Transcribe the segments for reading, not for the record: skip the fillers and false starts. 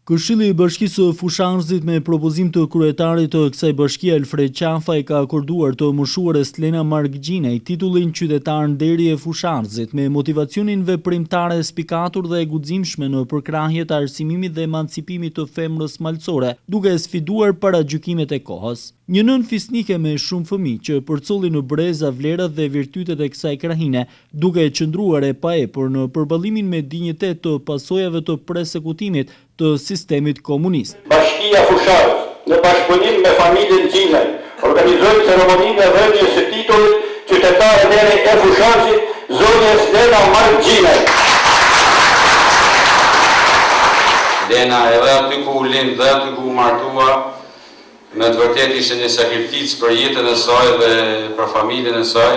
Këshilli i Bashkisë së Fushë-Arrëzit me propozim të kryetarit të kësaj bashkie Alfred Qafa i ka akorduar të moshuarës Lena Markgjinaj titullin Qytetar Nderi e Fushë-Arrëzit me motivacionin veprimtare e spikatur dhe e guximshme në përkrahje të arsimimit dhe emancipimit të femrës malësore duke sfiduar paragjykimet e kohës. Një nënë fisnike me shumë fëmijë që përcolli në breza vlerat dhe virtytet e kësaj krahine duke qëndruar e paepur në përballimin me dinjitet të pasojave të persekutimit të sistemit komunist. Bashkia Fushë-Arrëz, në bashkëpunim me familjen Gjinaj, organizojnë ceremoninë e dhënies së titullit Qytetare Nderi e Fushë-Arrëzit, zonjës Lena Markgjinaj. Lena edhe aty ku u lind dhe aty ku u martua, me të vërtetë ishte një sakrificë për jetën e saj dhe për familjen e saj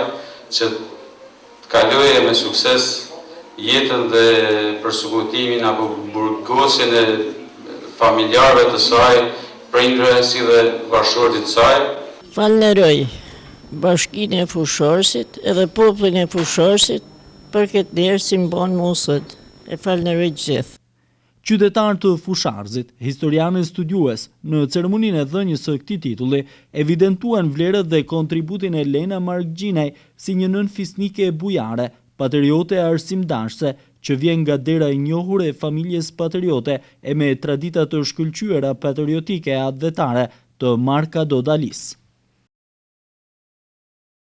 që të kaloje me sukses jetën dhe persekutimin apo burgosjen e familjarëve të saj, prindërve si dhe bashkëshortit të saj. Falënderoj Bashkinë e Fushë-Arrëzit edhe popullin e Fushë-Arrëzit për këtë nder që më bon mu sot. E falënderoj të gjithë. Qytetarë të Fushë-Arrëzit, historianë e studiues, në ceremoninë e dhënies së këtij titulli, evidentuan vlerat dhe kontributin e Lena Markgjinaj si një nënë fisnike e bujare, patriote e arsimdashëse, që vjen nga dera e njohur e familjes patriote e me tradita të shkëlqyera patriotike e atdhetare të Marka Dodalisë.